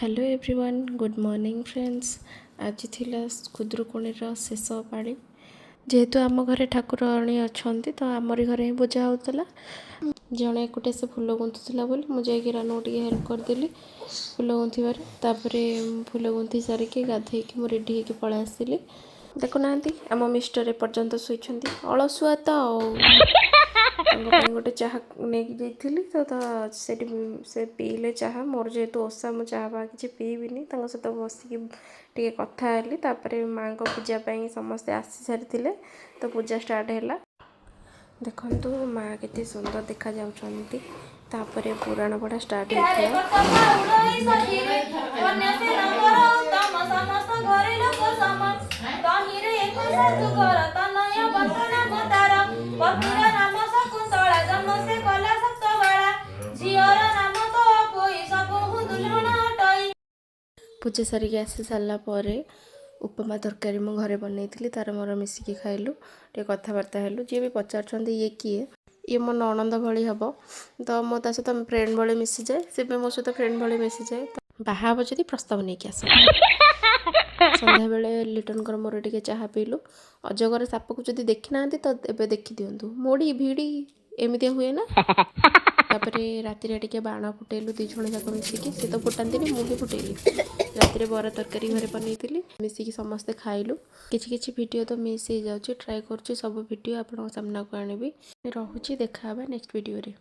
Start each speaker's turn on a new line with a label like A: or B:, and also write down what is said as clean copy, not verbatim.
A: Hello everyone, good morning friends. ଆଜି ଥିଲା ଖୁଦୁରୁକୁଣୀର ଶେଷ ପାଳି। ଯେହେତୁ ଆମ ଘରେ ଠାକୁରାଣୀ ଅଛନ୍ତି, ତ ଆମରି ଘରେ ହିଁ ପୂଜା ହେଉଥିଲା। ଜଣେ ଏକୁଟିଆ ସେ ଫୁଲ ଗୁନ୍ଥୁଥିଲା ବୋଲି ମୁଁ ଯାଇକି ରାନୁକୁ ଟିକେ ହେଲ୍ପ କରିଦେଲି ଫୁଲ ଗୁନ୍ଥିବାରେ। ତାପରେ ଫୁଲ ଗୁନ୍ଥି ସାରିକି, ଗାଧେଇକି ମୁଁ ରେଡ଼ି ହେଇକି ପଳେଇ ଆସିଲି। ଦେଖୁନାହାନ୍ତି, ଆମ ମିଷ୍ଟର ଏପର୍ଯ୍ୟନ୍ତ ଶୋଇଛନ୍ତି। ଅଳସୁଆ ତ। ଆଉ ତାଙ୍କ ପାଇଁ ଗୋଟେ ଚାହା ନେଇକି ଯାଇଥିଲି, ତ ସେଠି ସେ ପିଇଲେ ଚାହା। ମୋର ଯେହେତୁ ଓଷା, ମୁଁ ଚାହା ଫାହା କିଛି ପିଇବିନି। ତାଙ୍କ ସହିତ ବସିକି ଟିକେ କଥା ହେଲି। ତାପରେ ମାଆଙ୍କ ପୂଜା ପାଇଁ ସମସ୍ତେ ଆସି ସାରିଥିଲେ, ତ ପୂଜା ଷ୍ଟାର୍ଟ ହେଲା। ଦେଖନ୍ତୁ, ମା କେତେ ସୁନ୍ଦର ଦେଖାଯାଉଛନ୍ତି। ତାପରେ ପୁରାଣ ପଢ଼ା ଷ୍ଟାର୍ଟ ହେଇଥିଲା।
B: କନ୍ୟାସେନଙ୍କର ଉତ୍ତମ, ସମସ୍ତ ଘରେ ଲୋକ ସମ। ତହିଁରେ ଏକ ଶାଶୁଘର, ତନୟବନ୍ତ ନାମ ତାର। ପତ୍ନୀର ନାମ ଶକୁନ୍ତଳା, ଜନ୍ମ ସେ କଲା ସପ୍ତବାଳା। ଝିଅର ନାମ ତପୋଇ, ସବୁହୁଁ ଦୁଲ୍ହଣ ଅଟଇ।
A: ପୂଜା ସାରିକି ଆସି ସାରିଲା ପରେ ଉପମା ତରକାରୀ ମୁଁ ଘରେ ବନେଇଥିଲି, ତାର ମୋର ମିଶିକି ଖାଇଲୁ, ଟିକେ କଥାବାର୍ତ୍ତା ହେଲୁ। ଯିଏ ବି ପଚାରୁଛନ୍ତି ଇଏ କିଏ, ଇଏ ମୋ ନଣନ୍ଦ ଭଳି ହେବ। ତ ମୁଁ ତା ସହିତ ଫ୍ରେଣ୍ଡ ଭଳି ମିଶିଯାଏ, ସେ ବି ମୋ ସହିତ ଫ୍ରେଣ୍ଡ ଭଳି ମିଶିଯାଏ। ତ ବାହା ହେବ ଯଦି ପ୍ରସ୍ତାବ ନେଇକି ଆସ। ସନ୍ଧ୍ୟାବେଳେ ଲିଟନଙ୍କର ମୋର ଟିକେ ଚାହା ପିଇଲୁ। ଅଜଗର ସାପକୁ ଯଦି ଦେଖିନାହାନ୍ତି, ତ ଏବେ ଦେଖିଦିଅନ୍ତୁ। ମୋଡ଼ି ଭିଡ଼ି ଏମିତିଆ ହୁଏ ନା। ତାପରେ ରାତିରେ ଟିକେ ବାଣ ଫୁଟେଇଲୁ ଦୁଇ ଜଣ ଯାକ ମିଶିକି। ସେ ତ ଫୁଟାନ୍ତିନି, ମୁଁ ହିଁ ଫୁଟେଇଲି। ରାତିରେ ବରା ତରକାରୀ ଘରେ ବନେଇଥିଲି, ମିଶିକି ସମସ୍ତେ ଖାଇଲୁ। କିଛି କିଛି ଭିଡ଼ିଓ ତ ମିସ୍ ହେଇଯାଉଛି। ଟ୍ରାଏ କରୁଛି ସବୁ ଭିଡ଼ିଓ ଆପଣଙ୍କ ସାମ୍ନାକୁ ଆଣିବି। ରହୁଛି, ଦେଖା ହେବା ନେକ୍ସଟ ଭିଡ଼ିଓରେ।